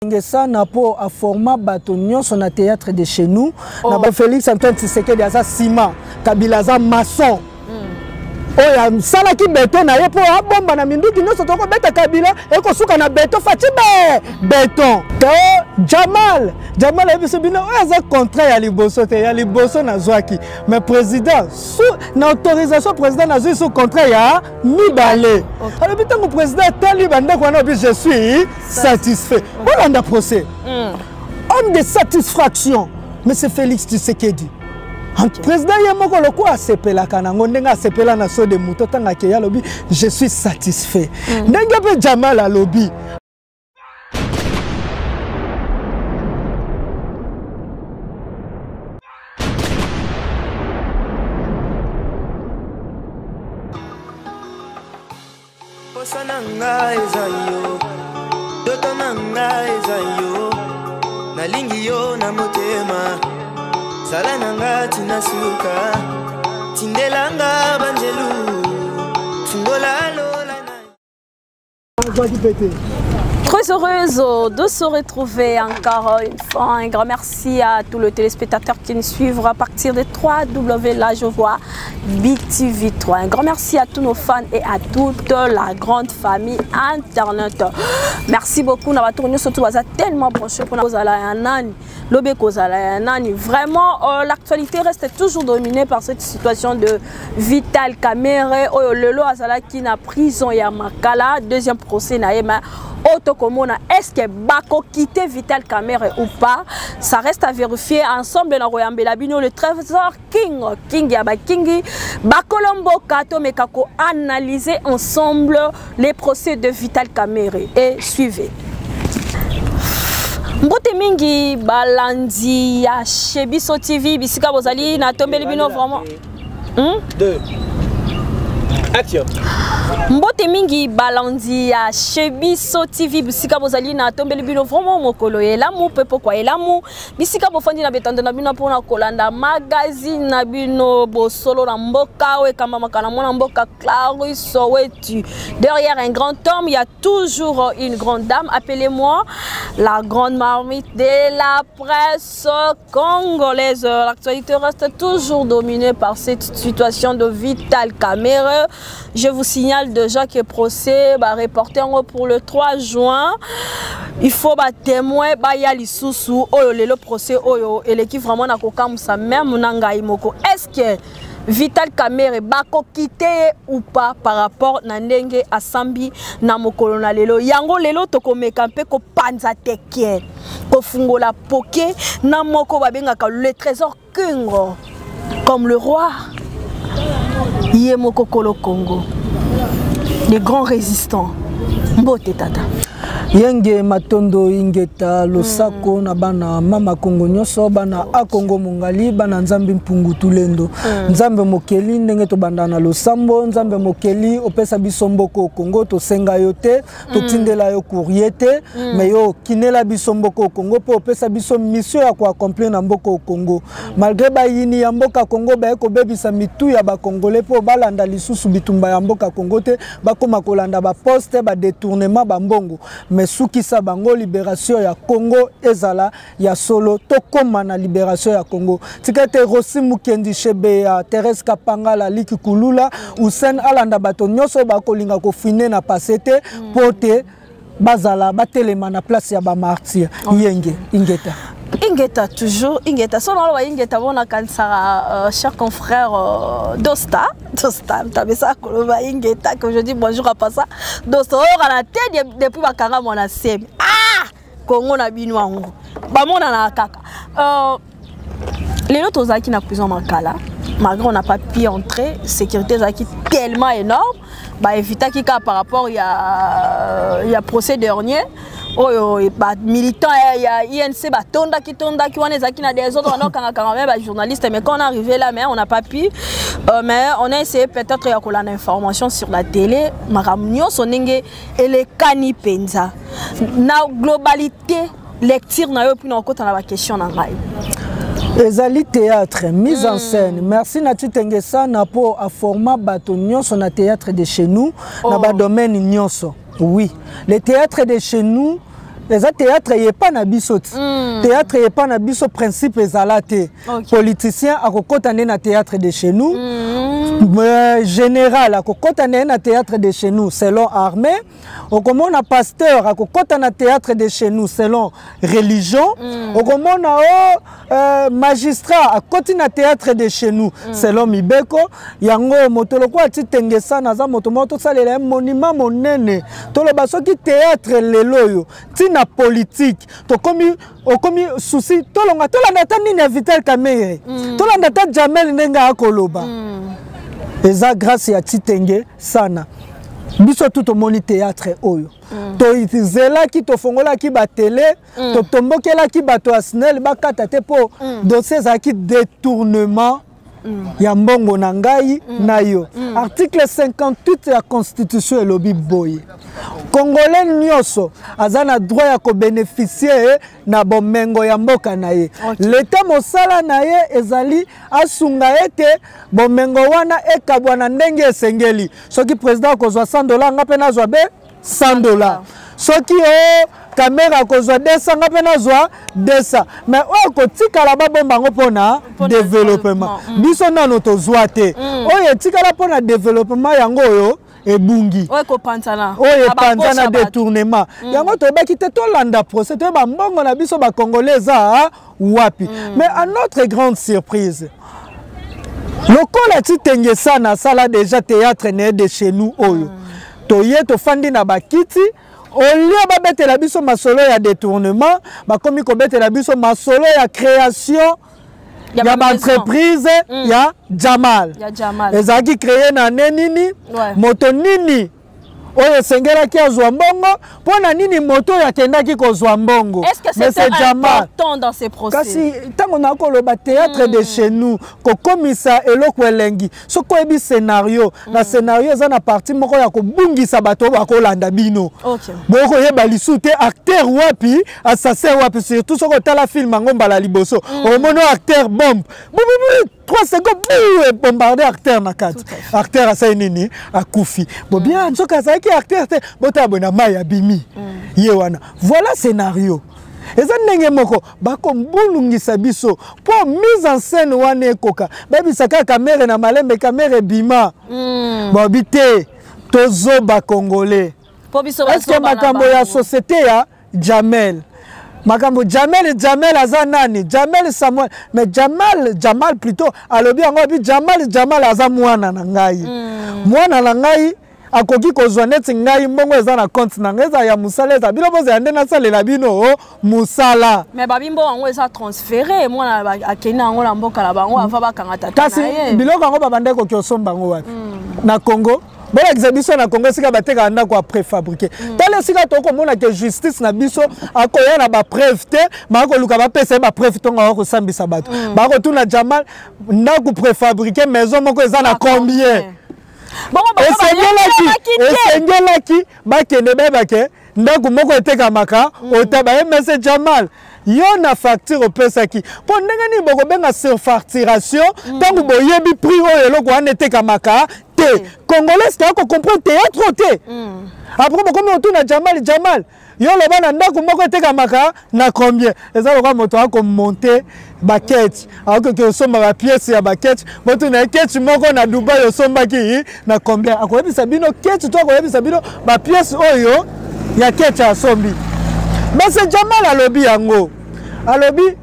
Ngesana po a forma bato nyonso na théâtre de chez nous oh. Na ba Félix Antoine Tshisekedi aza ciment, Kabila aza maçon oyo asalaki beton na ye mpo abomba na minduki nyonso tokobeta Kabila ekosuka na beton Fatshi be beton to Jamal Jamal ayebisi bino oyo aza contrat ya liboso te, ya liboso nazwaki mais président na autorisation président nazwi sous contrat ya mibale. Alobi ntango président atali bandako wana, alobi je suis satisfait. Bolanda procès, homme de satisfaction, monsieur Félix Tshisekedi, président ye moko lokola asepelaka nango ndenge asepela na so de moto ntango akei alobi je suis satisfait, ndenge mpe Jamal alobi. Posa na nga eza yo, ndoto na nga eza yo, nalingi yo na motema, zala na nga tina suka, tindelanga banjelu, fungola lola na. Très heureuse de se retrouver encore une fois. Un grand merci à tous les téléspectateurs qui nous suivent à partir de 3W, là je vois Big TV 3. Un grand merci à tous nos fans et à toute la grande famille internet. Merci beaucoup. Nous avons surtout tellement branché pour nous aller lobi kozala ya nani. Vraiment, l'actualité reste toujours dominée par cette situation de Vital Kamerhe oyo lelo azalaki na prison ya Makala, deuxième procès na ye. Mais otokomona, est-ce que bakokite Vital Kamerhe ou pas, ça reste à vérifier ensemble. Na koyambela bino le Trésor King, King ya bakingi bakolomboka, tomeka ko-analyser ensemble les procès de Vital Kamerhe et suivez. Mbote mingi balandi ya chez Biso TV bisika bozali, natombeli bino vraiment. Deux. Action. Mbote mingi balandi ya chez Biso TV bisika bozali, natombeli bino vraiment mokolo elamu mpe pokwa elamu bisika bofandi na betando na bino mpona kolanda magazine na bino Bosolo na Mboka oyo ekambamaka na mwana mboka Clarisse Wetu. Derrière un grand homme, il y a toujours une grande dame. Appelez-moi la grande marmite de la presse congolaise. L'actualité reste toujours dominée par cette situation de Vital Kamerhe. Je vous signale déjà que le procès va reporter pour le 3 juin. Il faut ba témoin baya lisusu oyo lelo procès oyo eleki vraiment na kokamwisa même na ngai moko. Est-ce que Vital Kamerhe bakokite ye ou pas par rapport na ndenge asambi na mokolo na lelo? Yango lelo tokomeka mpe kopanza teke, kofungola poke na moko babengaka le Trésor King, comme le roi ye moko kolo Congo, les grands résistants. Mbote tata. Yenge matondo, ingeta losako na bana mama Kongo nyonso, bana a Kongo mongali, bana Nzambe mpungu tulendo, Nzambe mokeli ndenge tobanda na losambo, Nzambe mokeli opesa biso mboko Kongo, tosenga yo te, totindela yo courrier te, mais yo okinela biso mboka Kongo mpo opesa biso mission ya koaccomplir na mboka Kongo. Malgré bayini ya mboka Kongo baye kobebisa mitu ya Bakongole mpo balanda lisusu bitumba ya mboka Kongo te, bakóma kolanda baposte, badétournement, bambongo, mais sukisa bango, libération ya Congo ezala ya solo, tokóma na libération ya Congo. Tika ete Rosi Mukendi Shebeya, Thérèse Kapangala, Liki Kulula, Hussein alanda bato nyonso oyo bakolinga kofine na passé te mpo te bazala batelema na place ya bamartyr. Yenge, ingeta. Ingeta toujours, ingeta. So naloba ingeta bona nakanisaka cher confrère Dosta Dosta tabesa koloba ingeta, que je dis bonjour à pasa Dosta oyokana te depuis bakanga mwana semi. Ah, Kongo na bino yango bamonanaka kaka. Lelo tozalaki na prison Makala, malgré on n'a pas pu entrer, sécurité ezalaki tellement énorme, baevitaki kaka par rapport ya procès dernier oyo bamilitant ya UNC batondaki tondaki wana, ezalaki na désordre, wana okangakanga même bajournaliste. Mais quand on est arrivé là, mais on n'a pas pu, mais on a essayé peut-être ya kolanda information sur la télé, makambo nyonso ndenge elekani mpenza na globalité. Lecture na yo mpona okota na baquestion na ngai. Ezali théâtre, mise en scène. Merci na Titenge Sana mpo aforma bato nyonso na théâtre de chez nous, na badomaine nyonso. Oui, le théâtre de chez nous. Eza théâtre epa na biso ti. Théâtre epa na biso, principe ezala te. Politicien akokɔta nde na théâtre de chez nous, général akokɔta nde na théâtre de chez nous selon armée, okomona pasteur akokɔta na théâtre de chez nous selon religion, okomona o magistrat akɔti na théâtre de chez nous selon mibeko. Yango moto lokola Tshitenge Sana aza moto moko tosalela ye monument monene. Toloba soki théâtre lelo oyo ntina politique, tokomi okomi susi tolonga, tolanda ata nini ya Vital Kamerhe, tolanda ata Jammal ndenge akoloba. Eza grâce ya Tshitenge Sana biso tu tomoni théâtre oyo. Tozelaki, tofongolaki batele, totombokelaki bato ya SNEL bakata te, mpo dossier ezalaki détournement ya mbongo na ngai na yo. Article 58 ya Constitution elobi boye: Congolais nyonso aza na droit ya kobénéficier na bomengo ya mboka na ye. Leta, mosala na ye ezali asunga ete bomengo wana ekabwa na ndenge esengeli. Soki président akozwa 100 dollar, nga mpe nazwa be 100 dollar. Soki o Kamerhe akozwa 200, nga mpe nazwa 200. Mais oyo kotikala, babomba yango mpona développement. Biso nano tozwa te. Oyo etikala mpona développement, yango oyo ebungi, oyo epanzana, détournement. Yango toyebaki te. Tolanda procès, toyeba mbongo na biso Bacongolais eza wapi. Mais à notre grande surprise, lokola Tshitenge Sana asala déjà théâtre na ye de chez nous oyo, toye tofandi na bakiti, au lieu babetela biso masolo ya détournement, bakomi kobetela biso masolo ya création ya baentreprise ya Jamal. Ezalaki créé na ne nini? Moto nini oyo esengelaki azwa mbongo? Mpo na nini moto oyo akendaki kozwa mbongo? Kasi ntango nakoloba théâtre de chez nous, kokomisa eloko elengi, soki oyebi scénario, na scénario eza na partie moko ya kobungisa bato oyo bakolanda bino. Bokoyeba lisusu te acteur wapi, assassin wapi. Surtout soki otala film yango mbala liboso, omoni acteur bombe, 3 secondes, bu, bombarde acteur na kati, acteur asali nini? Akufi. Bo bien, nzoka azalaki acteur te. Botala boye na mai, abimi ye wana. Voilà, scénario eza ndenge moko bakombulungisa biso mpo mise en scène wana ekoka. Bayebisa kaka Kamerhe na malembe, Kamerhe ebima. Babi te, tozoba Congolais. Est-ce makambo ya société ya Jammal, makambo Jammal, Jammal aza nani? Jammal Samuel, mais Jamal, Jamal plutôt, alobi yango, abi Jamal, Jamal aza mwana na ngai. Mwana na ngai akoki kozwa neti ngai mbongo eza na compte na ngai, eza ya mosala, eza bino bozala nde nasalela bino mosala. Mais babi mbongo yango eza transféré, mwana akende yango na mboka na bango avant bakanga tata. Kasi biloko yango babandaki koki osomba yango wapi? Na Congo, bolakisa biso na Congo esika batekaka ndako ya préfabriqué. Tala esika tokomona ke justice na biso akoya na bapreuve te, bakoluka bapesa ye bapreuve ntongo akosambisa bato. Bakotuna Jamal ndako préfabriqué, maison moko eza na combien? Esengelaki bakende bayebake ndako moko etekamaka. Ota bayemese Jamal, yo na facture opesaki, mpo ndenge nini bokobenga surfacturation ntango boyebi prix oyo eloko wana etekamaka te? Congolais kaka kocomprendre théâtre te. Après bokomi otuna Jamal, Jamal, yo loba na ndako moko etekamaka na combien? Eza lokola moto akomonter baketch, akoki osomba bapièces ya baketch, botuna ye ketch moko na Dubai osombaki na combien? Akoyebisa bino ketch to akoyebisa bino bapièces oyo ya ketch asombi. Mais Jamal alobi yango, alobi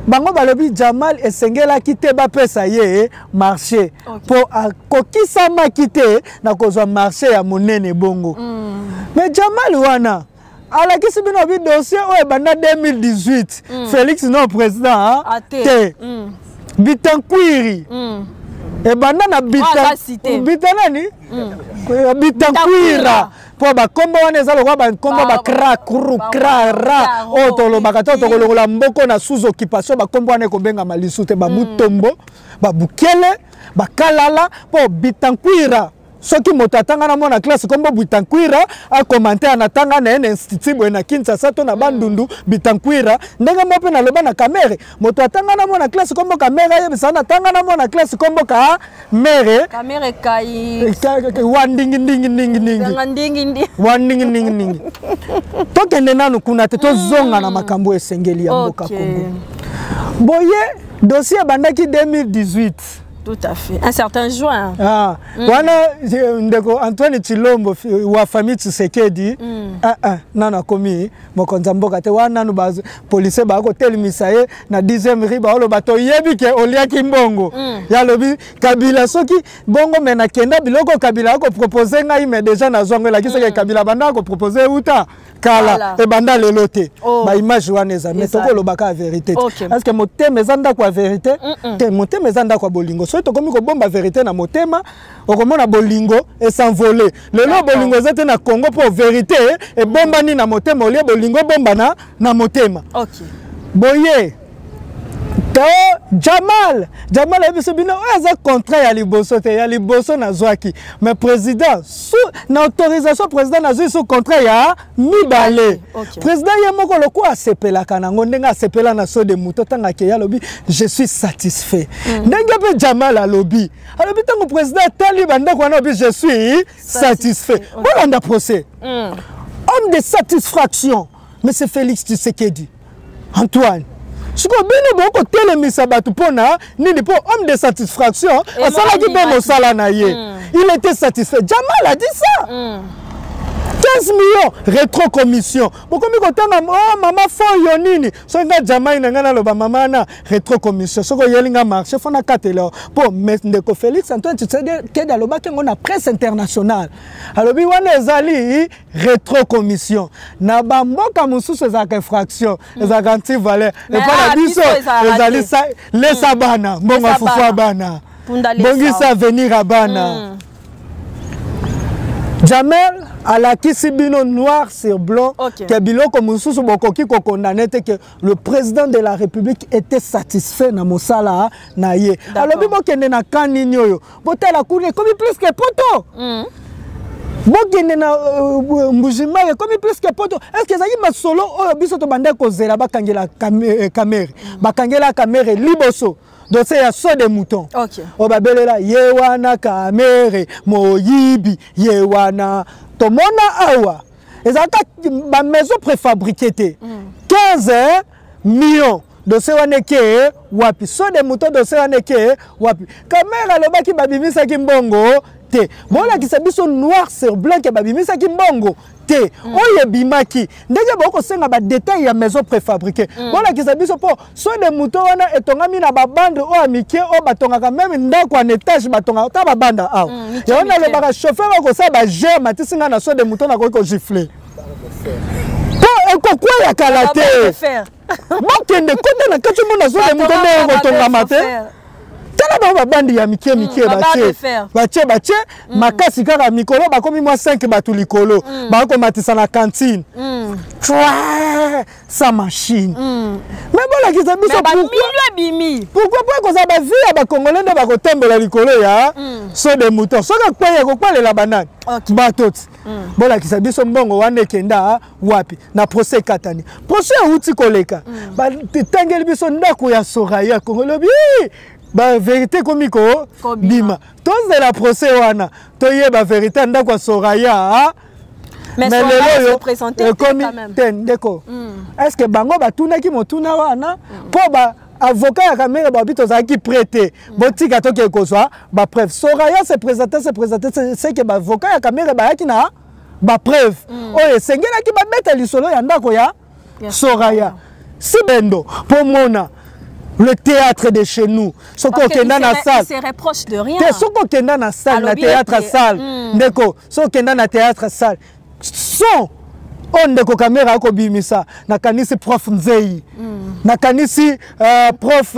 bango balobi Jamal esengelaki te bapesa ye marché mpo akokisamaki te na kozwa marché ya monene bongo. Mais Jamal wana alakisi bino bi dossier oyo ebanda 2018, Félix non président te. Bitankwiri ebanda na bita nani? Bitankwira, mpo bakombo wana eza lokola bakombo bakra kru kra ra oyo tolobaka to tokolongola mboko na sous occupation. Bakombo wana ekobengama lisu te, bamutombo, babukele, bakalala, mpo Bitankwira. Soki moto atanga na mwana classe kombo Bitankwira, akomante anatanga na ye na institut boye na Kinshasa to na Bandundu. Bitankwira, ndenge moko mpe naloba na Kamere, moto atanga na mwana classe kombo Kamere ayebisa natanga na mwana classe kombo Kamere. Kamere kai wa ndingi ndingi ndingi ndingi. Ndingi ndingi. Wa ndingi ndingi ndingi. Tokende nanu kuna te, tozonga na makambo esengeli ya mboka Congo. Boye dossier ebandaki 2018. Tout à fait. Un certain juin. Ah, wana ndeko Antoine Tshilombo wa famille Tshisekedi, ah, ah, nanu akomi mokonzi ya mboka te. Wana nanu ba policier bakotelemisa ye na 10e rue, baoloba toyebi ke oliaki mbongo. Ya lobi Kabila soki bongo me nakenda biloko Kabila akopropose ngai, me déjà nazwango, elakisaki Kabila banda akopropose uta kala, ebanda lelo te. Baimage wana eza, mais tokolobaka ya vérité te, parce que motema eza ndako ya vérité te, motema eza ndako ya bolingo. Soki tokomi kobomba vérité na motema, okomona bolingo es'envole. Lelo bolingo eza te na Congo mpo vérité ebombani na motema, olie bolingo ebombana na motema. Boye to Jamal, Jamal ayebisi bino oyo eza contrat ya liboso te, ya liboso nazwaki, mais président na autorisation président nazwi sous contrat ya mibale. Président ye moko lokola asepelaka nango, ndenge asepela na saut de mouton, ntango akei alobi: "Je suis satisfait." Ndenge mpe Jamal alobi ntango président atali bandako wana, alobi: "Je suis satisfait." Bolanda procès. Homme de satisfaction, monsieur Félix Tshisekedi Antoine. Sikoyo bino bokotelemisa bato mpo na nini? Mpo homme de satisfaction asalaki mpe mosala na ye. Il était satisfait, Jamal a dit ça. 15 millions rétrocommission, bokomi kotanga: "Oh, mama foyo nini?" Soki nga Jamai na ngai naloba: "Mama na rétrocommission, soki oyeli nga marché, fo nakatela." Mpo ndeko Félix Antoine Tshisekedi alobaki yango na presse internationale, alobi wana ezali rétrocommission. Na bamboka mosusu ezalaka infraction, ezalaka antivaleur. Epa na biso ezali lesa bana mbongo ya fufu ya bana, bongisa avenir ya bana. Jamel alakisi bino noir sur blanc ke biloko mosusu bokoki kokondane te, ke le président de la République était satisfait na mosala na ye. Alobi bokende na kan nini oyo, botala kuna ekomi plus ke poto. Bokende na Mbujimai, ekomi plus ke poto. Est ce que ezalaki masolo oyo biso tobandaki kozela? Bakangela Kamere, bakangela Kamere liboso dossier ya saut de mouton oyo babelela ye wana, Kamere moyibi ye wana. Tomona awa ezalaka bamaison préfabriqué te, 15 millions, dossier wana eke wapi? Saut de mouton, dossier wana eke wapi? Kamere alobaki babimisaki mbongo te. Bolakisa biso noir sur blanc ke babimisaki mbongo te. Oyo ebimaki, ndenge bokosenga badetail ya maison préfabriqué, bolakisa biso, mpo saut de mouton wana etongami na babande oyo ya mike oyo batongaka même ndako en étage, batongaka ta babanda awa. Yango nalobaka, chauffeur akosala bager matisi ngai na saut de mouton, nakoki kogifle mpo ekokwea kala te. Bokende kota na kati, omona saut de mouton ndenge ekotongama te. Tala bango, babandi ya mike mike, batie batie batie makasi kaka mikolo, bakomi mwa 5 bato likolo, bakomatisa na cantine sa machine. Mais bolakisa biso pourquoi, po ekozala bavie ya bakongolais nde bakotambola likolo ya saut de mouton. Soki akwei, ekokwalela banani? Bato ti. Bolakisa biso mbongo wana ekenda wapi na procès ekatani. Procès euti koleka, batangeli biso ndako ya Soraya Kongo, elobi bavérité ekomi kobima. Tozela procès wana, toyeba vérité ya ndako ya Soraya. Mais lelo oyo ekomi te, ndeko. Est ce que bango batunaki motuna wana? Mpo ba avocat ya Kamere babi tozalaki prêt te, botika tokee kozwa bapreuve. Soraya se présente, se présente, c'est que baavocat ya Kamere bayaki na bapreuve oyo esengelaki babeta lisolo ya ndako ya Soraya. Si bendo mpo mona le théâtre de chez nous, soki okenda na salle te, soki okenda na salle na théâtre salle, ndeko, soki okenda na théâtre salle, son oyo ndeko Kamera akobimisa, nakanisi prof Nzei, nakanisi prof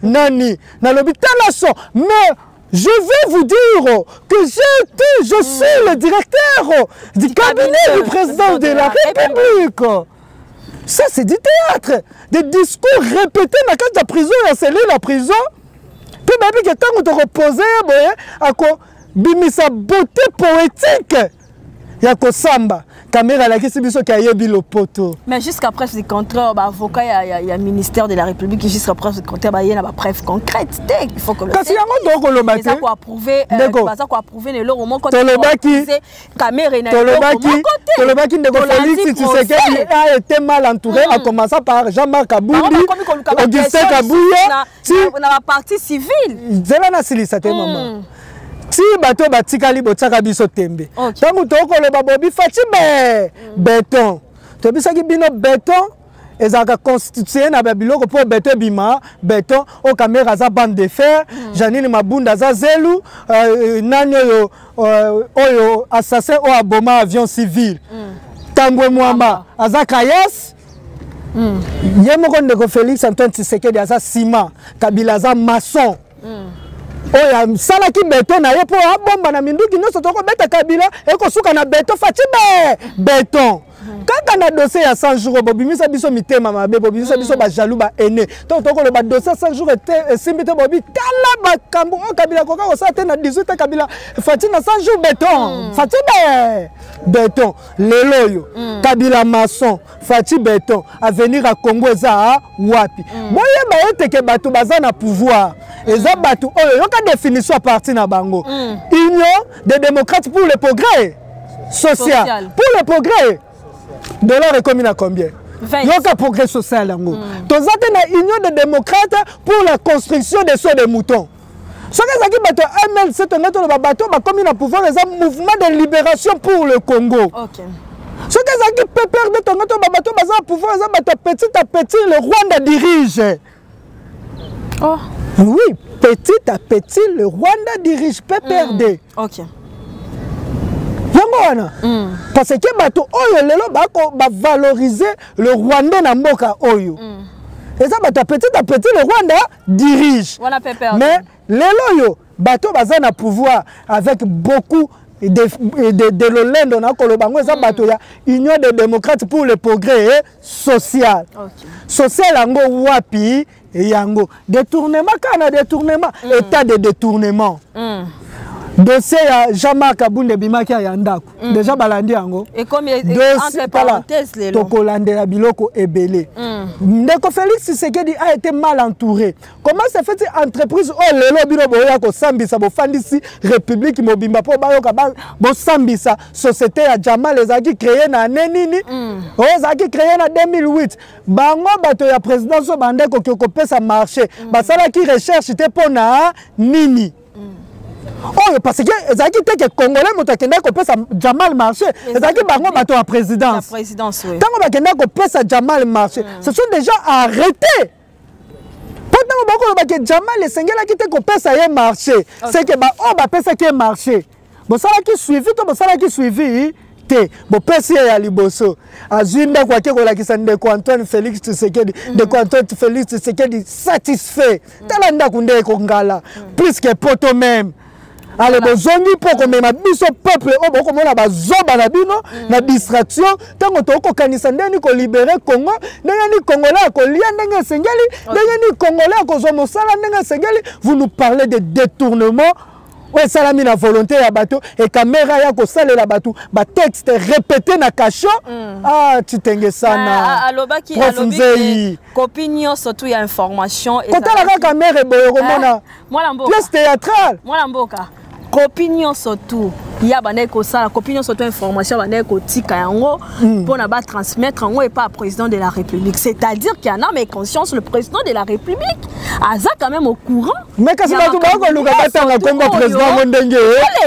nani, nalobi tala son. Mais je vais vous dire que j'ai été, je suis le directeur du cabinet du président de la République. Ça, c'est du théâtre. Des discours répétés dans la prison, il y a la prison. Puis, babi, que tant que tu reposes, ako Kobimisa beauté poétique ya kosamba. Kamerhe alakisi biso ke ayebi lopoto. Mais jusqu'à preuve du contraire, baavocat ya ministère de la République, jusqu'à preuve du contraire, baye na bapreuve concrète te. Il faut que Kasi yango tokoloba te. Eza koapprouver, Ndeko. baza koapprouver na eloko moko. Tolobaki. Kamerhe na eloko Tolobaki. moko te. Tolobaki, ndeko. Tolandi Félix procès. Tshisekedi a été mal entouré, à commencer par Jean-Marc Bango Abundi, bakomi koluka Augustin baquestion Kabuya. lisusu Ti na bapartie civile. Nzela nasilisa te, mama. Ti bato batikali botiaka biso tembe. Ntango tokoloba bobi Fatshi be béton, toyebisaki bino béton ezalaka constitué na babiloko mpo béton ebima béton. Oyo Kamerhe aza bande de fer, Janine Mabunda aza zelu, nani oyo, oyo assassin oyo aboma avion civil, Tambwe Mwamba aza kayas ye moko. Ndeko Félix Antoine Tshisekedi aza ciment, Kabila aza maçon oyo asalaki béton na ye mpo abomba na minduki nyonso. Tokobeta Kabila, ekosuka na béton. Fatshi be béton. Kaka na dossier ya 100 jours, bobimisa biso mitema mabe, bobimisa biso bajaloux, baene. To tokoloba dossier ya 100 jours ete esimbi te, bobi tala makambo oyo Kabila koka kosala te na 18. Kabila, Fatshi na 100 jours béton. Fatshi be béton. Lelo oyo Kabila maçon, Fatshi béton, avenir ya Congo eza wapi? Boyeba ete ke bato baza na pouvoir eza bato oyo, yoka définition ya parti na bango: Union des démocrates pour le progrès social. Social. Pour le progrès, dollar ekomi na combien? 20. Yoka progrès social yango. Toza te na Union des démocrates pour la construction des sauts de mouton. Soki ezalaki bato ya MLC, tonge toloba bato bakomi na pouvoir eza Mouvement de libération pour le Congo. Soki ezalaki PPRD, tonge toloba bato baza na pouvoir eza bato ya petit à petit le Rwanda dirige. Oh. Oui, petit à petit le Rwanda dirige, PPRD. Yango wana, parce que bato oyo lelo bako bavaloriser le Rwandais na mboka oyo eza bato ya petit à petit le Rwanda dirige. Wana PPRD. Mais lelo oyo bato baza na pouvoir avec beaucoup de lolendo na koloba yango eza bato ya Union des démocrates pour le progrès social. Social yango wapi? Yango détournement, kaka na détournement, état de détournement. Dossier ya Jean-Marc Abunde ebimaki ya ndako, déjà balandi yango. Ekomi entre parenthèse lelo. Tokolandela biloko ebele. Ndeko Félix Tshisekedi a été mal entouré. Comment se fait entreprise oyo lelo bino boya kosambisa, bofandisi république mobimba mpo bayoka, bosambisa société ya Jamal ezalaki créé na année nini? Oyo ezalaki créé na 2008. Bango bato ya présidence oyo bande koki kopesa marché, basalaki recherche te mpo na nini oyo? Parce que ezalaki te ke Congolais moto akendaki kopesa Jamal marché, ezalaki bango bato ya présidence. Présidence, oui. Ntango bakendaki kopesa Jamal marché, ce sont déjà arrêtés, mpo ntango bakoloba ke Jamal esengelaki te kopesa ye marché, c'est que baoyo bapesaki ye marché bosalaki suivi to bosalaki suivi te. Bopesi ye ya liboso, azwi ndako, ake kolakisa ndeko Antoine Félix Tshisekedi. Ndeko Antoine Félix Tshisekedi satisfait: tala ndako nde ekongala plus que poto même. Ale bozongi mpo komema biso peuple oyo bokomona bazoba na bino na distraction. Ntango tokokanisa ndenge nini kolibérer Congo, ndenge nini Congolais akolia ndenge esengeli, ndenge nini Congolais akozwa mosala ndenge esengeli, vous nous parlez de détournement oyo esalami na volonté ya bato. E Kamerhe ya kosalela bato batexte répété na cachot. Ah, Titenge sana. Alobaki Prof Nzei. Copie nyonso tu ya information. Kotala kaka Kamerhe boye, komona Mwana mboka. pièce théâtrale. Mwana mboka, copie nyonso tu ya bandaki kosala, copie nyonso to information bandaki kotika yango mpona batransmettre yango epa président de la République, c'est-à-dire qu'il y en a mais conscience, le président de la République aza quand même au courant. Mais kasi bato bakoluka batanga kombo président yango ndenge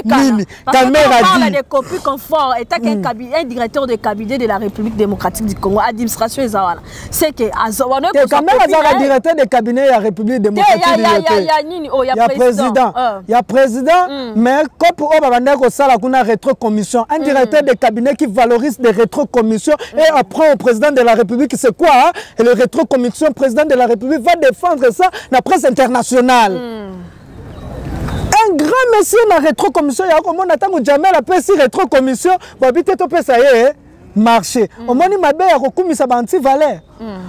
nini? Kamerhe parle de copie conforme état qu'un un directeur de cabinet de la République démocratique du Congo, administration eza wana, c'est que Kamerhe azalaka directeur de cabinet ya République démocratique. Ya nini oyo? Ya président, ya président. Mais cope oyo babandaki kosala kuna, rétrocommission, un directeur de cabinet qui valorise des rétrocommissions et apprend au président de la République, c'est quoi, hein? Et le rétrocommission, président de la République va défendre ça na presse internationale. Un grand monsieur na rétrocommission ya komona ntango Jamel apesi rétrocommission, babi te topesa ye. marché. Omoni mabe ya kokumisa ba anti-valeur,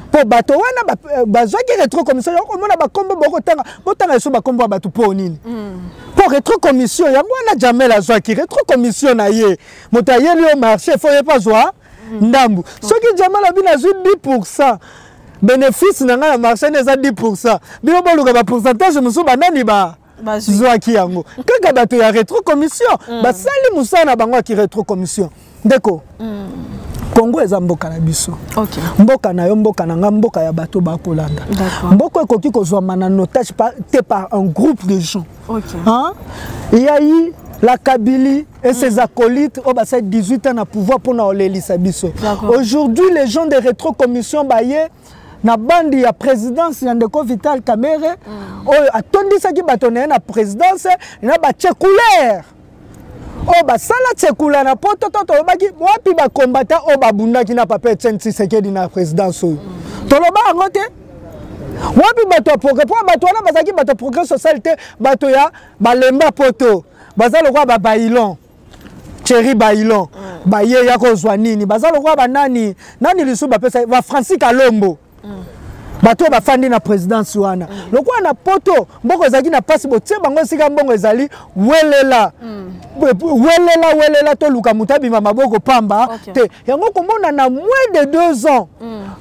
mpo bato wana bazwaki rétro commission. Yango komona bakombo, bokotanga, botanga eso bakombo ya bato mpo nini? Mpo rétro commission yango wana, Jamel azwaki rétro commission na ye. Moto ayeli yo marché, faut ye mpo azwa ndambu. Soki Jamal abi nazwi 10 % bénéfice na ngai na marché nde eza 10 %, bino boluka bapourcentage mosusu. Banani ba zwaki yango? Kaka bato ya rétro commission. Basali mosala na bango yaki rétro commission. Ndeko, Kongo eza mboka na biso, mboka na yo, mboka na nga, mboka ya bato bakolanda. Mboka ekoki kozwama na otage te par un groupe de gens, hein? Il y a eu la Kabilie et ses acolytes oyo basali 18 ans na pouvoir mpona kolelisa biso. Aujourd'hui, les gens de rétro-commission baye na bandi ya présidence ya ndeko Vital Kamerhe, oyo atondisaki bato na ye na présidence na batie couleur oyo basala tsekula na poto. To tolobaki wapi bakombata oyo babundaki na papa Etienne Tshisekedi na présidence oyo? Toloba yango te. Wapi bato ya progrès? Mpo bato wana bazalaki bato ya progrès social te, bato ya balemba poto, baza lokola babailon, Thierry Bailon. Baye ya kozwa nini? Baza lokola banani nani lisusu bapesa baFrancis Kalombo. Bato oyo bafandi na présidence wana, lokola na poto mboka ezalaki na mpasi, botie bango esika mbongo ezali. Welela, welela, welela, toluka moto abima maboko pamba te. Yango komona na moins de 2 ans,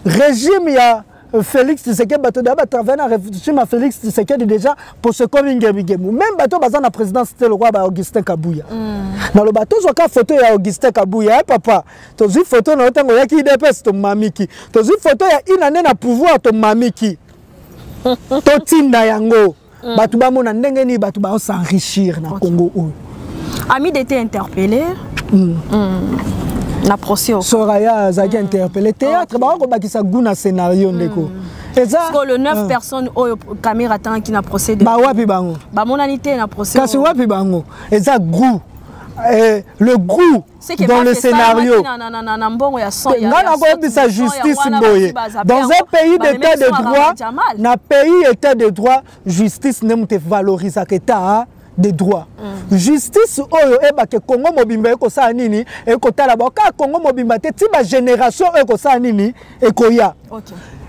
régime ya Félix Tshisekedi, bato da batravaille na régime ya Félix Tshisekedi déjà pour se komi ngemingemu. Même bato baza na présidence te, lokola ba Augustin Kabuya. Naloba tozwaka photo ya Augustin Kabuya. Papa, tozwi photo na yo ntango oyaki UDPS, tomamiki. Tozwi photo ya inane na pouvoir, tomamiki. Totinda yango, bato bamona ndenge nini bato baos'enrichir na Congo oyo. Amida était interpellé na procès. Soraya azalaki interpellé. Théâtre, bakobakisa goût na scénario, ndeko. Eza le 9 personnes oyo Kamerhe atangaki na procès. Bawapi bango? Bamonani te na procès. Kasi wapi bango? Eza goût, le goût dans le scénario. Nga nakoyebisa justice boye: dans un pays d'état de droit, na pays état de droit, justice nde moto evalorisaka état de droit. Justice oyo ebake Kongo mobimba ekosala nini? Ekotala bao kaka Kongo mobimba te, ti bagénération oyo ekosala nini? Ekoya.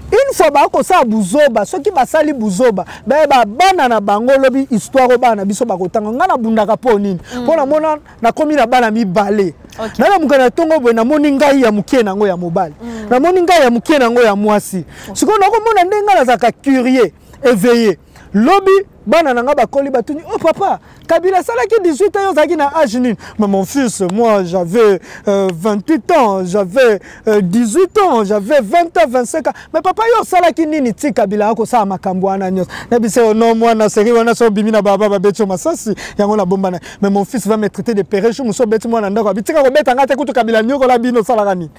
Une fois bakosala buzoba, soki basali buzoba, bayeba bana na bango lobi, histoire oyo bana na biso bakotanga. Ngai nabundaka mpo nini? Mpo namona nakomi na bana mibale. Nalamuka na ntongo boye, namoni ngai ya mokie nango ya mobali, namoni ngai ya mokie nango ya mwasi. Sikoyo nakomona ndenge ngai nazalaka curieux, éveillé. Lobi bana na nga bakoli, batuni: "Oh papa, Kabila asalaki 18 ans, yo ozalaki na âge nini?" "Mais mon fils, moi j'avais 28 ans, j'avais 18 ans, j'avais 20 ans, 25 ans." "Mais papa, yo osalaki nini ti Kabila akosala makambo wana nyonso?" Nayebisa yo no, mwana seri wana so obimi na baba, babeti yo masasi. Yango nabomba na. Mais mon fils va me traiter de pere jour mosu obeti mwana ndako, abi tika kobeta nga te. Kutu Kabila nyokola bino, osalaka nini?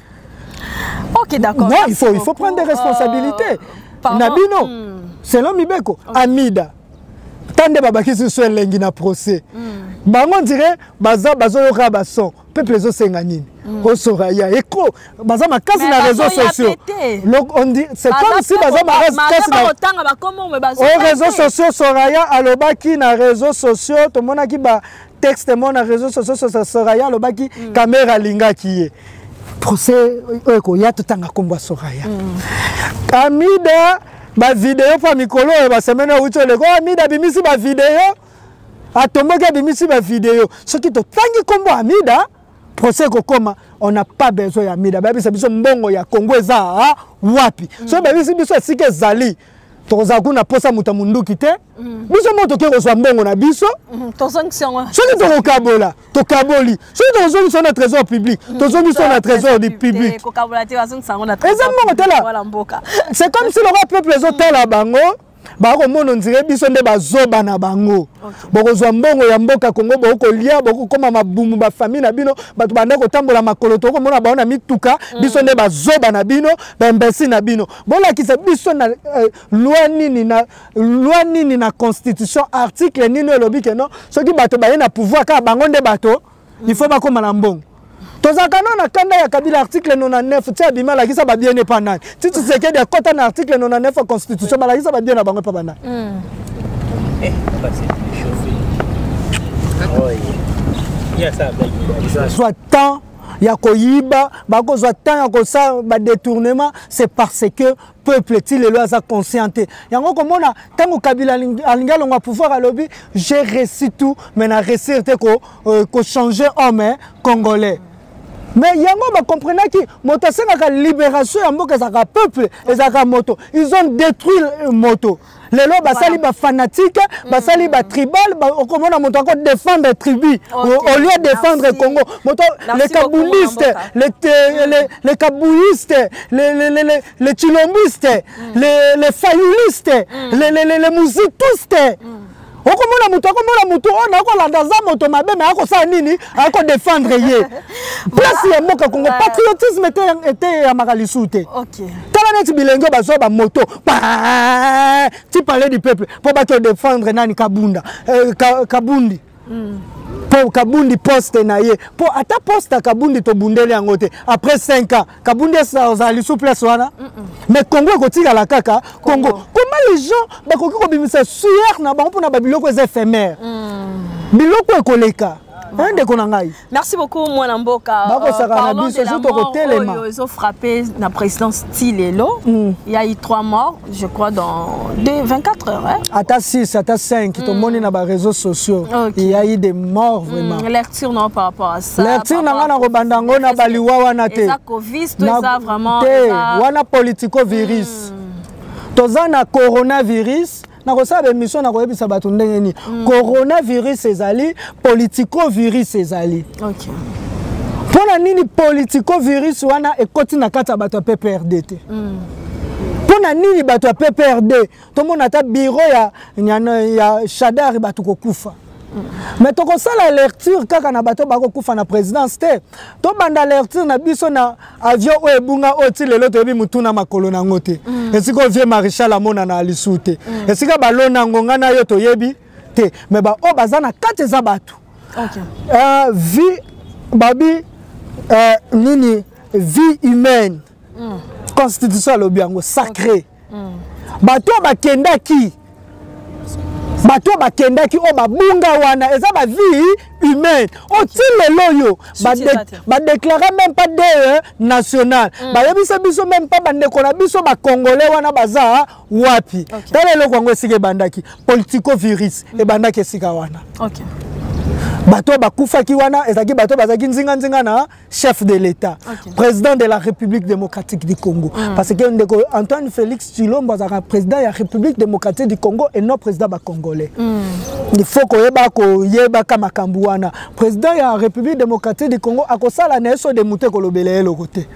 Ok, d'accord. Non, il faut prendre des responsabilités na bino selon mibeko. Amida ta nde babakisi so elengi na procès. Bango ndire baza bazoyoka bason. Peuple ezosenga nini? Osoraya eko baza makasi na réseaux sociaux. On dit c'est comme si baza makasi na réseaux sociaux. Soraya alobaki na réseaux sociaux, tomonaki ba texte mo na réseaux sociaux. Soraya alobaki Kamerhe alingaki ye. Procès oyo ekoya, totanga nkombo ya Soraya. Amida, bavideo mpo mikolo oyo, basemaine oyo oleko, Amida abimisi bavideo, atomboki, abimisi bavideo. Soki totangi nkombo Amida, procès ekokoma. On n'a pas besoin ya Amida. Bayebisa biso mbongo ya Kongo eza wapi. Soki bayebisi biso esika ezali, tokozala kuna posa moto ya munduki te. Biso mo toke kozwa mbongo na biso. Soki tokokabola, tokaboli. Soki tokozongisa na trésor public, tozongisa na trésor du public. Eza mbongo. Tala, c'est comme si lokwa peuple ezotala bango, bakomona ondire biso nde bazoba na bango. Bokozwa mbongo ya mboka Kongo, bokolia, bokokóma mabumu, bafamille na bino. Bato banda kotambola makolo, tokomona bango na mituka. Biso nde bazoba na bino, baimbécile na bino. Bolakisa biso na loi nini, na loi nini, na constitution, article nini elobi ke non, soki bato baye na pouvoir, kaka bango nde bato il faut bakóma na mbongo? Tozalaka no na kanda ya Kabila. Article 99 ti abima, alakisa babiens epa nani? Ti Tshisekedi akɔta na article 99 ya constitution, balakisa babiens na bango epa banani? Eh, Soit temps ya koyiba, bakozwa temps ya kosala badétournement. C'est parce que peuple ti lelo aza conscient te. Yango komona ntango Kabila alingi alongwa pouvoir, alobi: "J'ai réussi tout, mais na réussir te kochanger homme congolais." Mais yango bakomprenaki, moto asengaka libération ya mboka ezalaka peuple, ezalaka moto. Ils ont détruit moto. Lelo basali bafanatike, basali batribal. Okomona moto akodéfendre tribu au lieu de défendre Congo. Moto, les kabundistes, les kabouistes, les tshilombistes, les fayulistes, les muzitustes. Okomona moto, akomona moto oyo nakolanda aza moto mabe, me akosala nini? Akodéfendre ye. Place ya mboka Congo, patriotisme eteyamaka lisusu te. Tala neti bilenge bazwa bamoto ti Palais du Peuple mpo baki odéfendre nani? Kabunda, Kabundi, mpo Kabundi poste na ye, mpo ata poste ya Kabundi tobundeli yango te. Après 5 ans, Kabundi ezala lisu place wana, mais Congo ekotikala kaka Congo. Comment les gens bakoki kobimisa sueur na bango mpona babiloko eza éphémère, biloko ekoleka? Ndeko na ngai. Merci beaucoup, mwana mboka. Bakosaka na biso, surtout kotelema. Oyo ezofrappe na présidence ti lelo, il y a eu trois morts, je crois, dans 24 heures, hein? Ata 6, ata 5, tomoni na baréseaux sociaux. Il y a eu des morts vraiment. Lecture non par rapport à ça? Lecture na ngai, na kobanda yango na baliwa wana te. Te, wana politico virus. Toza na coronavirus. Nakosala baémission, nakoyebisa bato ndenge nini coronavirus ezali, politico virus ezali. Mpo na nini politico virus wana ekoti na kati ya bato ya PPRD te? Mpo na nini bato ya PPRD, tomona ata bureau ya Shadary, bato kokufa? Mais tokosala lecture kaka na bato bakokufa na présidence te. Tobanda lecture na biso na avion oyo ebunga, oyo ti lelo toyebi mutu na makolo nango te. Esika oyo vieux maréchal amonana lisu te, esika balona yango, ngai na yo toyebi te, mais baoyo baza na kati eza bato. Vie babi nini, vie humaine, constitution alobi yango sacré. Bato oyo bakendaki, bato oyo bakendaki, oyo babunga wana, eza bavie humaine. Oyo ti lelo oyo badéclarer même pas deuil national. Bayebisa biso même pas bandeko na biso bacongolais wana baza wapi. Tala eloko yango esika ebandaki, politico virus ebandaki esika wana. Bato oyo bakufaki wana ezalaki bato bazalaki nzinga-nzinga na chef de l'État, président de la République démocratique du Congo, parce que ndeko Antoine Félix Tshilombo azalaka président ya République démocratique du Congo et non président bacongolais. Il faut koyeba, koyebaka makambo wana. Président ya République démocratique du Congo akosala na ye so de moto ekolobela ye eloko te.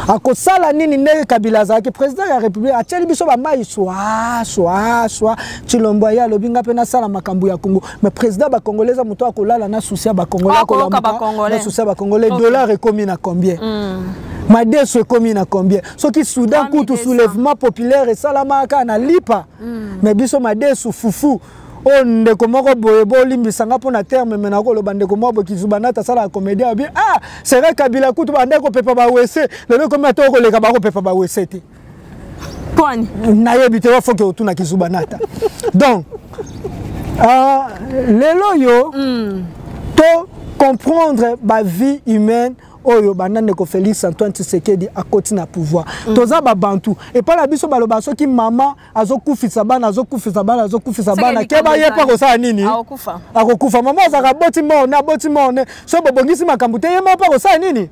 Akosala nini? Ndenge Kabila azalaki président ya République, atieli biso bamai swa swa swa. Tshilombo aye, alobi: "Nga mpe nasala makambo ya Congo." Mais président bacongolais eza moto akolala na souci ya bacongolais, akolamuka na souci ya bacongolais. Dollar ekomi na combien? Madeso ekomi na combien? Soki Soudan kutu soulèvement populaire esalamaka na lipa, mais biso madesu, fufu. Oyo ndeko moko boye, bolimbisanga mpo na terme, me nakoloba, ndeko moko boye kizuba nata asalaka comédien, abi: "Ah, c'est vrai, Kabila kutu bande kopepa bawese, lelo ekomi ata okoleka bakopepa bawese te." Pwani? Nayebi te, wafoke otuna kizuba nata. Donc lelo oyo to comprendre bavie humaine oyo banda ndeko Félix Antoine Tshisekedi akoti na pouvoir. Toza babantu epai na biso, baloba soki mama azokufisa bana, azokufisa bana, azokufisa bana, keba, ye mpe akosala nini? Akokufa. Mama azalaka aboti mone, aboti mone, so bobongisi makambo te, ye moko mpe akosala nini?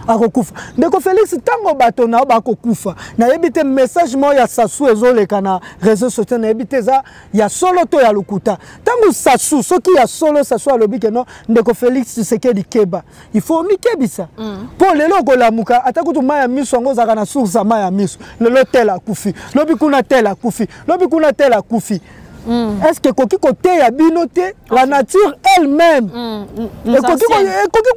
Akokufa. Ndeko Félix, ntango bato na yo bakokufa, nayebi te, message moko ya Sasu ezoleka na réseau social, nayebi te eza ya solo to ya lokuta. Ntango Sasu, soki ya solo, Sasu alobi ke non, ndeko Félix Tshisekedi, keba, il faut omikebisa, mpo lelo okolamuka, ata kutu mai ya miso yango ozalaka na source ya mai ya miso. Lelo tel akufi, lobi kuna tel akufi, lobi kuna tel akufi. Est ce que ekoki koteya bino te? La nature elle-même ekoki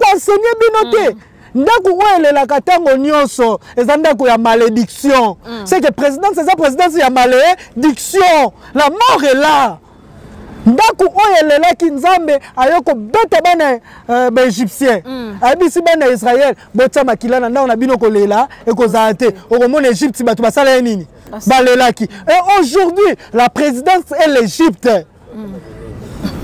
koenseigner bino te? Ndako oyo elelaka ntango nyonso eza ndako ya malédiction. C'est que présidence eza présidence ya malédiction. La mort est là. Ndako oyo elelaki, Nzambe aye kobeta bana baégyptien, ayebisi bana ya Israel: "Botia makila na ndako na bino, kolela ekozala te." Okomona Egypte, bato basala ye nini? Balelaki. Et aujourd'hui, la présidence est l'Égypte.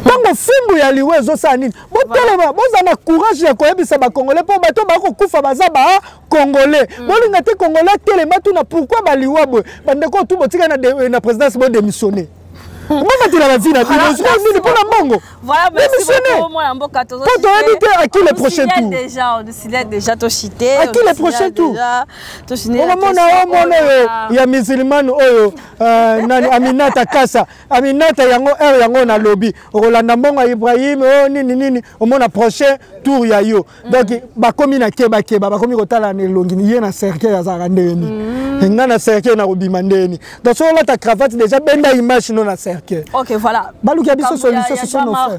Ntango fimbu ya liwa ezosala nini? Botelema, boza na courage ya koyebisa bacongolais, mpo bato bakokufa baza ba congolais. Bolinga te congolais atelema tuna pourquoi baliwa boye. Bandeko tu botika na présidence, bodémissionne, bomatela bavie na bino. Sikoyo nini mpo na mbongo? Voilà, merci beaucoup, mwana mboka. Po toyebi te à qui le prochain tour. Déjà, on signale déjà toshite. À qui le prochain tour? Okomona, omona oyo ya musulmane oyo nani, Aminata Kasa Aminata yango heure yango nalobi okolanda mbongo ya Ibrahim oyo nini nini, omona prochain tour ya yo. Donc bakomi na kebakeba, bakomi kotala na elongi ye na cercueil azalaka ndenge nini, nga na cercueil na kobima ndenge nini. Donc soki olata cravate, déjà benda image no na cercueil. Ok, voilà. Baluki ya biso solution, ce sont nos frères.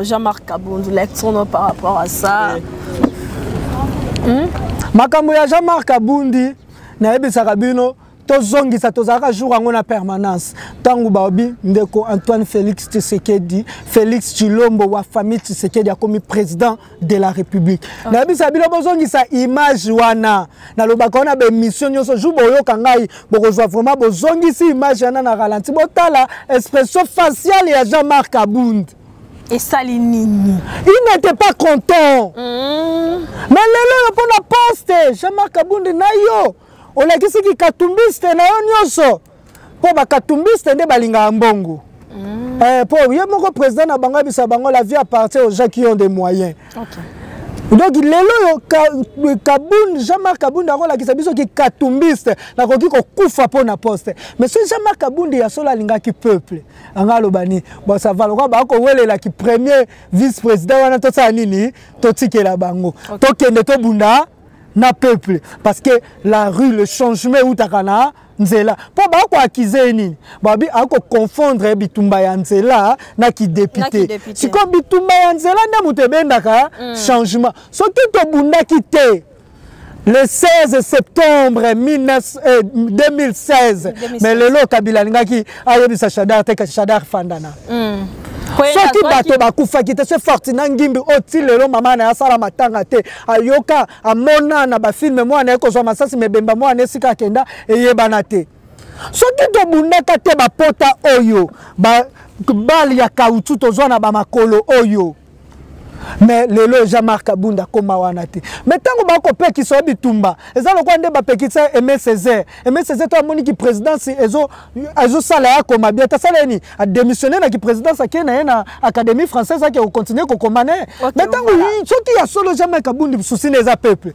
Jean-Marc Kabund, lecture par rapport à ça. Makambo ya Jean-Marc Abundi, nayebisaka bino, tozongisa, tozalaka jour yango na permanence ntango baobi ndeko Antoine Félix Tshisekedi, Félix Tshilombo wa famille Tshisekedi akomi président de la République. Nayebisa bino, bozongisa image wana. Nalobaka wana baémission nyonso, jour boyoka ngai bokozwa vraiment, bozongisi image wana na ralenti, botala expression faciale ya Jean-Marc Abund. Esali nini? Il n'était pas content. Mais lelo oyo mpona poste, Jean-Marc Abundi na yo olakisiki katumbiste na yo nyonso, mpo bakatumbiste nde balingaka mbongo. Mpo ye moko président na bango ayebisa bango: "La vie appartient aux gens qui ont des moyens." Donc lelo oyo Kabund, Jean-Marc Kabund akolakisa biso ki katumbiste, nakoki kokufa mpo na poste. Mais soki Jean-Marc Kabund ya solo alingaki peuple, anga aloba nini? Bon, ça va, lokola bakowelelaki premier vice président wana, tosala nini? Totikela bango, tokende tobunda na peuple, parce que la rue, le changement eutaka na nzela. Mpo bakoakize ye nini? Babi akoconfondre bitumba ya nzela na kidéputé. Sikoyo bitumba ya nzela nde moto ebendaka changement. Soki tobundaki te le 16 septembre 19, 2016, mais lelo Kabila alingaki ayebisa Shadar te, Shadar fandana. Soki bato bakufaki te, so Fortina Ngimbi oyo ti lelo mama na ye asala matanga te, ayoka amona na bafilms mwana ye kozwa masasi, mebemba mwana esika akenda eyebana te. Soki tobundaka te, bapota oyo bale ya caoutchouc tozwa na bamakolo oyo, mais lelo Jean-Marc Abunda akóma wana te. Mais ntango bakopekisa yo bitumba, eza lokola nde bapekisa Aimé Césaire. Aimé Césaire to amoniki présidence ezosala ye akoma bien, tasala ye nini? Adémissionne na kiprésidence, akei na ye na Académie française, ake kocontinue kokoma na ye. Mais ntango soki ya solo Jean-Marc Abundi susi na eza peuple,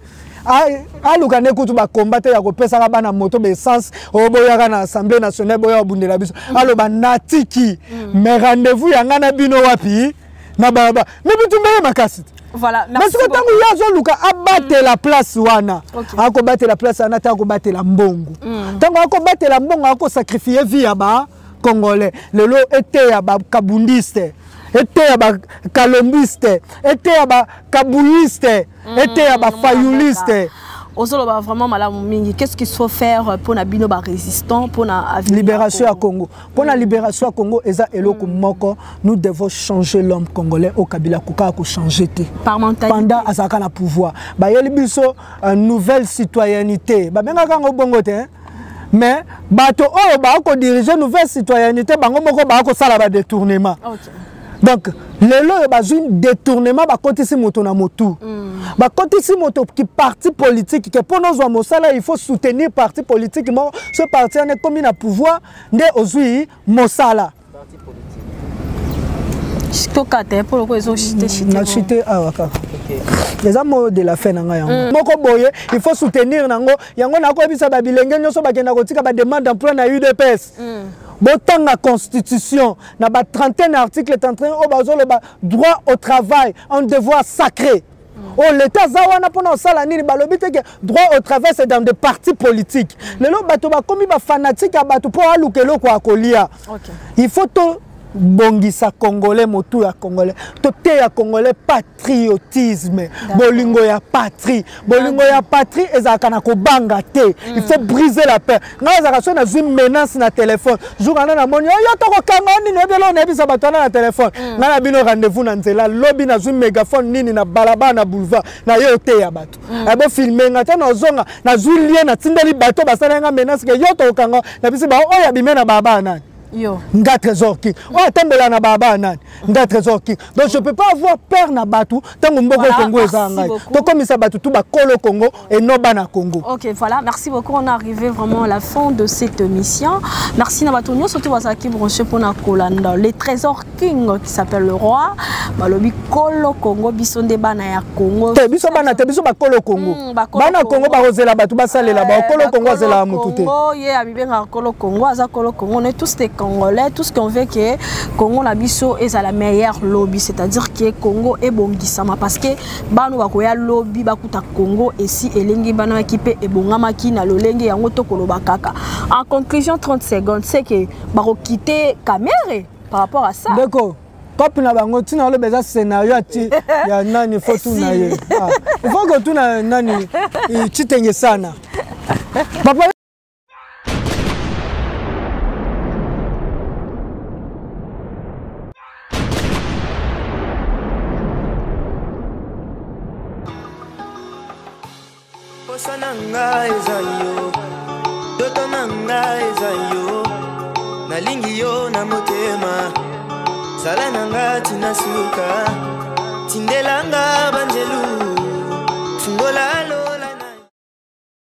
aluka nde kutu bakomba te ya kopesaka bana moto baessence oyo boyaka na Assemblée nationale, boya kobundela biso. Aloba natiki, mais rendez-vous ya ngai na bino wapi? Na balabala. Me bitumba ye makasi te. Voilà, mais sikoyo ntango ye azoluka abatela place wana, akobatela place wana te, akobatela mbongo. Ntango akobatela mbongo, akosacrifie vie ya bacongolais. Lelo eteya bakabundiste, eteya bakalombiste, eteya bakabuyiste, eteya bafayuliste. Ozoloba vraiment malamu mingi. Qu'est-ce qu'il faut faire mpona bino barésistant, mpona libération ya Congo? Mpona libération ya Congo, eza eloko moko: nous devons changer l'homme congolais. Oyo Kabila akokaka kochange te pendant azalaka na pouvoir. Bayeli biso nouvelle citoyenneté, babengaka yango bongo te, mais bato oyo bakodirige nouvelle citoyenneté, bango moko bakosala badétournement. Donc lelo oyo bazwi détournement, bakotisi moto na motu, bakotisi moto ki parti politique ke mpo nozwa mosala, il faut soutenir parti politique moko. So parti wana ekomi na pouvoir, nde ozwi mosala. Tokata mpo loko ezoshite. Na chite awa kaka, eza mot de la fin na ngai yango moko boye. Il faut soutenir nango yango. Nakoyebisa babilenge nyonso bakenda kotika bademande d'emploi na UDPS, botanga constitution na ba 31 article 31 oyo bazoloba droit au travail, un devoir sacré oyo l'État aza wana mpona kosala nini. Balobi te ke droit au travail, c'est dans des partis politiques. Lelo bato bakomi bafanatique ya bato mpo aluka eloko ya kolia. Il faut tobongisa congolais, motu ya congolais, toteya congolais patriotisme, bolingo ya patrie. Bolingo ya patrie ezalaka na kobanga te. Il faut briser la peur. Ngai ezalaka soki nazwi menace na telefone, jour wana namoni oyo tokokanga nini, oyebela oyo nayebisa bato wana na telefone: ngai na bino rendez-vous na nzela lobi. Nazwi mégaphone nini na balabala na boulevard na ye, oteya bato, bofilme nga te. Nazonga, nazwi lien, natindeli bato basala nga menace ke yo tokokanga na biso bao oyo abime na balabala nani. Yo. Nga Trésor King oyo atambola na baba nani? Nga Trésor King. Donc je peux pas avoir peur na bato ntango mboka Voilà, Congo eza merci ngai. beaucoup. Tokomisa bato tu bakolo Congo et non bana Congo. Ok, voilà, merci beaucoup. On est arrivé vraiment à la fin de cette émission. Merci na bato nyonso to bazalaki branché mpona kolanda le Trésor King qui s'appelle le roi. Balobi kolo Congo, biso nde bana ya Congo. Te biso bana te, biso bakolo Congo. Bakolo Bana Congo Congo. bakozela bato basalela bakolo Congo azelaka motu te. Congo, ye abibengaka kolo Congo, aza kolo Congo. On est tous des Congolais, tout ce qu'on veut que Congo na biso ezala meilleur lobby, c'est-à-dire que Congo ebongisama parce que bano bakoya lobby bakuta Congo esi elengi bana baki pe ebongamaki na lolenge yango tokoloba kaka. En conclusion, 30 secondes, c'est que bakokite Kamerhe par rapport à ça. Ndeko kope na bango ntina oloba eza scénario ati ya nani, fo tuna ye. Ah, il faut kotuna nani, Chitenge sana papa. Posa na nga eza yo, ndoto na nga eza yo, nalingi yo na motema, zala na nga tina suka, tindelanga banjelu.